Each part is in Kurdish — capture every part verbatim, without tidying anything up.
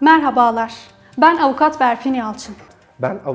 Merhabalar, ben avukat Berfin Yalçın.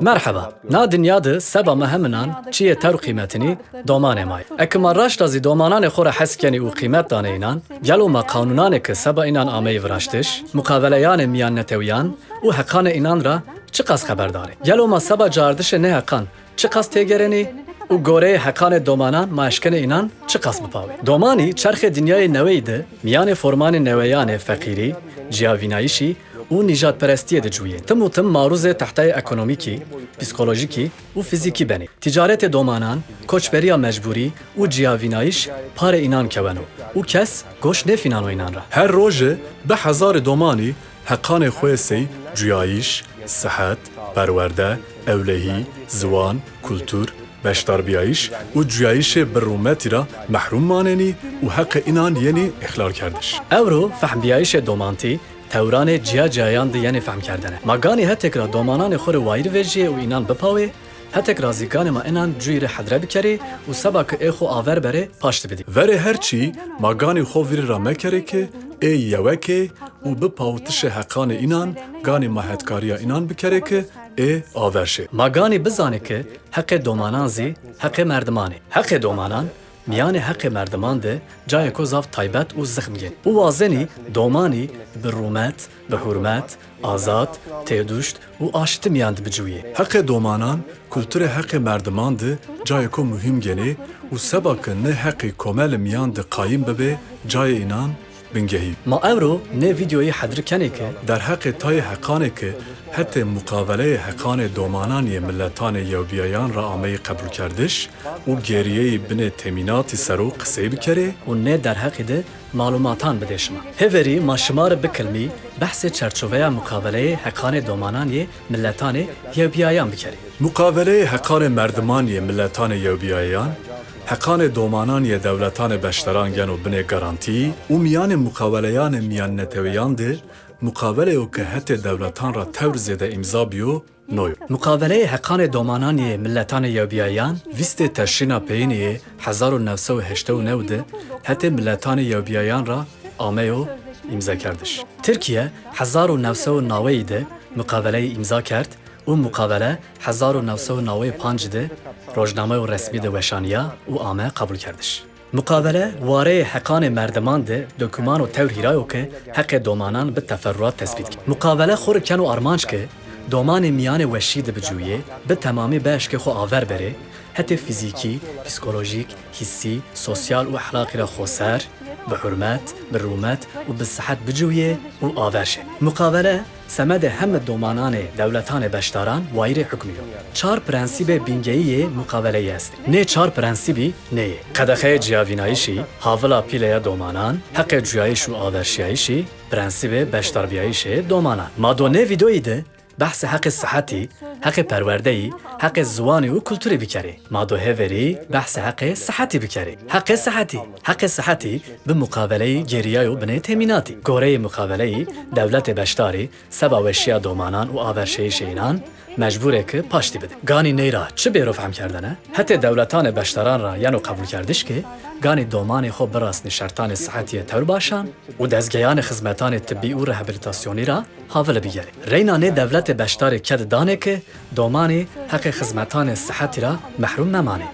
Merheba. Na dinya de seba me heminan çiyê tewr qîmetinî domanê me ye. Eke ma raşta zî domananê xwe re hes kenî û qîmet danê înan, gelo ma qanûnanê ke seba înan ameyî viraştiş, muqaveleyanê mîyan netewiyan û heqanê înan re çiqas xeberdar ê? Gelo ma seba caardişê nê heqan çiqas têgerênî û goreyê heqanê domanan ma eşkenê înan çiqas bipawê? Domanî çerxê dinyayê neweyî de mîyanê formanê neweyan ê feqîrî, ciyavînayîşî û nîjadperestiyê dicûyê. Tim û tim marûzê tehteyê ekonomîkî, psîkolojîkî û fîzîkî benê. Tîcaretê domanan, koçberiya mecbûrî û ciyavînayîş parê înan keweno û kes goş nêfînano înan re. Her roje bi hezarê domanî heqanê xwe sey cuyayîş, sihet, perwerde, ewlehî, ziwan, kultur, beşdarbiyayîş û cuyayîşê bi rûmetî re mehrûm manenî û heqê înan yenî îxlalkerdiş. Ewro fehmbiyayîşê domantî tewranê ciya ciyayan de yenê fehmkerdene. Ma ganî hetek ra domananê xwe re wayîr vejîyê û înan bipawê, hetek ra zî ganê ma înan cuyî re hedre bikerê û seba ke ê xwe aver berê paştî bidî. Verê her çî ma ganî xwe vîrî ra mekerê ke ê yewek ê û bi pawitişê heqanê înan ganî ma hetkariya înan bikerê ke ê aver şê. Ma ganî bizanê ke heqê domanan zî heqê merdiman ê. Heqê domanan mîyanê heqê merdiman de cayêko zaf taybet û zixm gên û wazenî domanî bi rûmet, bi hurmet, azad, têduşt û aştî mîyan de bicûyê. Heqê domanan kulturê heqê merdiman de cayêko muhîm gênê û seba ke nê heqî komelê mîyan de qayîm bibê, cayê înan bingehî. Ma ewro nê vîdeoyî hedri kenê ke derheqê tayê heqanê ke hetê muqaveleyê heqanê domanan yê miletanê yewbiyayan re ameyî qebûlkerdiş û gêriyeyî binê temînatî ser o qisey bikerê û nê derheqî de malûmatan bidê şima. Hêverî ma şima re bi kilmî behsê çerçoveya muqaveleyê heqanê domanan yê miletanê yewbiyayan bikerê. Muqaveleyê heqanê merdiman yê miletanê yewbiyayan, heqanê domanan yê dewletanê beşdaran geno binê garantî û mîyanê muqaweleyanê mîyannetewiyan de muqaweleyo ke hetê dewletan ra tewr zêde îmza bîyo, no yo. Muqaveleyê heqanê domanan yê miletanê yewbiyayan vîstê teşrîna peyînê yê hezar û newse û heştê û new de hetê miletanê yewbiyayan ra ameyo îmzekerdiş. Tirkiye hezar û newse û neweyî de muqaveleyê îmza kerd û muqavele hezar û newse û newey û panc de rojnameyo resmî de weşaniya û ame qebûlkerdiş. Muqavele wareyê heqanê merdiman de dokûmano tewr hîrayo ke heqê domanan bi teferruat tesbît kir. Muqavele xo re keno armanc ke domanê mîyanê weşî de bicûyê, bi temamî bi eşkê xo aver berê, hetê fîzîkî, psîkolojîk, hîsî, sosyal û ehlaqî re xoser, bi hurmet, bi rûmet û bi sihet bicûyê û aver şê. Muqavele semedê heme domananê dewletanê beşdaran wayîrê hukmî yo. Çar prensîbê bingehî yê muqaveleyî estê. Nê çar prensîbî nê yê: qedexeyê ciyavînayîşî, havila pîleya domanan, heqê cuyayîş û averşiyayîşî, prensîbê beşdarbiyayîşê domanan. Ma do nê vîdeoyî de behsê heqê sihetî, heqê perwerdeyî, heqê ziwanî û kulturî bikerê. Ma do hêverî behsê heqê sihetî bikerê. Heqê sihetî. Heqê sihetî bi muqaveleyî gêriyayo binê temînatî. Goreyê muqaveleyî dewletê beşdarî seba weşiya domanan û averşeyîşê înan mecbûr ê ke paştî bide. Ganî ney ra çi bêro fehmkerdene? Hetê dewletanê beşdaran ra yeno qebûlkerdiş ke ganî domanê xo birasnî şertanê sihetî yê tewr başan û dezgeyanê xizmetanê tibbî û rehabilitasyonî ra havile bigerê. Reyna nê dewletê beşdarî ked danê ke domanî heqê xizmetanê sihetî ra mehrûm memanê.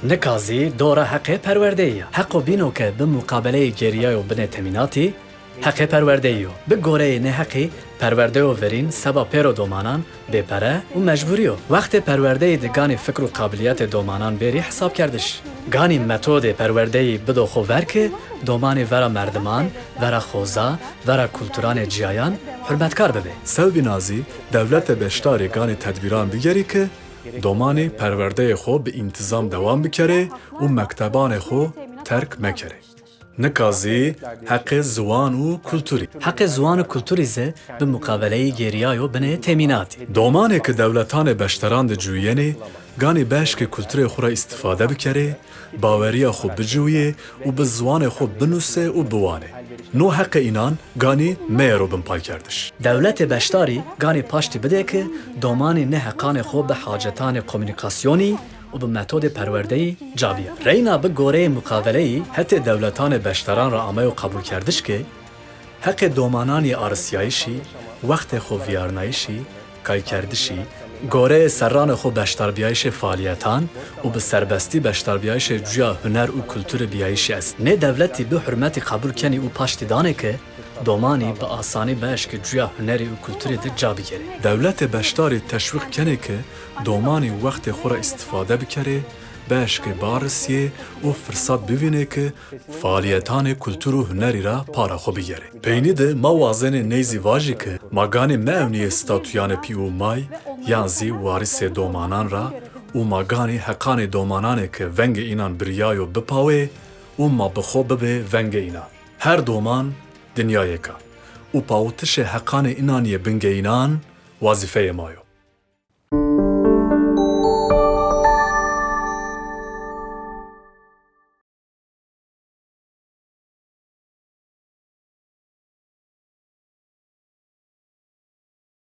Nika zî dora heqê perwerdeyî ya. Heqo bîno ke bi muqabeleyê gêriyayo binê temînatî, heqê perwerdeyî yo. Bi goreyê nê heqî perwerdeyo verîn seba pêro domanan bêpere û mecbûrî yo. Wextê perwerdeyî de ganî fikr û qabiliyetê domanan bêrî hesabkerdiş. Ganî metodê perwerdeyî bido xo ver ke domanî vera merdiman, vera xoza, vera kulturanê ciyayan hurmetkar bibe. Sewbîna zî dewletê beşdarî ganî tedbîran bigerî ke domanî perwerdeyê xo bi întîzam dewam bikerê û mektebanê xo terk mekerê. Nika zî heqê ziwan û kulturî. Heqê ziwan û kulturî zî bi muqaveleyî gêriyayo binê temînatî. Domanê ke dewletanê beşdaran de cûyîyenê, ganî bi eşkê kulturê xo re îstîfade bikerê, baweriya xo bicûyê û bi ziwanê xo binûsê û biwanê. No heqê înan ganî meyero binpaykerdiş. Dewletê beşdarî ganî paştî bidê ke domanî nê heqanê xo bi hacetanê komûnîkasyonî û bi metodê perwerdeyî ca bîya. Reyna bi goreyê muqaveleyî hetê dewletanê beşdaran re ameyo qebûlkerdiş ke Heqê domanan yê arisiyayişî, wextê xwe viyarnayişî, kaykerdişî, goreyê serranê xwe beşdarbiyayişê faliyetan û bi serbestî beşdarbiyayişê cuya huner û kulturê biyayişî est. Nê dewletî bi hurmetî qebûl kenî û paştî danê ke domanî bi asanî beşkê cuya hunerî û kulturê de ca bigerê. Dewletê beşdarî teşwîq kenê ke domanî wextê xwe re îstifade bikerê, beşkê barisiyê û firsat bivînê ke faliyetanê kultur û hunerî re para xwe bigerê. Peynî de ma wazenê ney zî vajî ke ma ganî meewniyê statuyanê pî û may yan zî warîsê domanan re û ma ganî heqanê domananê ke vengê înan biriyayo bipawê û ma bi xwe bibê vengê înan. Her doman dinyayêk e û pawitişê heqanê înan yê bingeyînan wazîfeyê ma yo.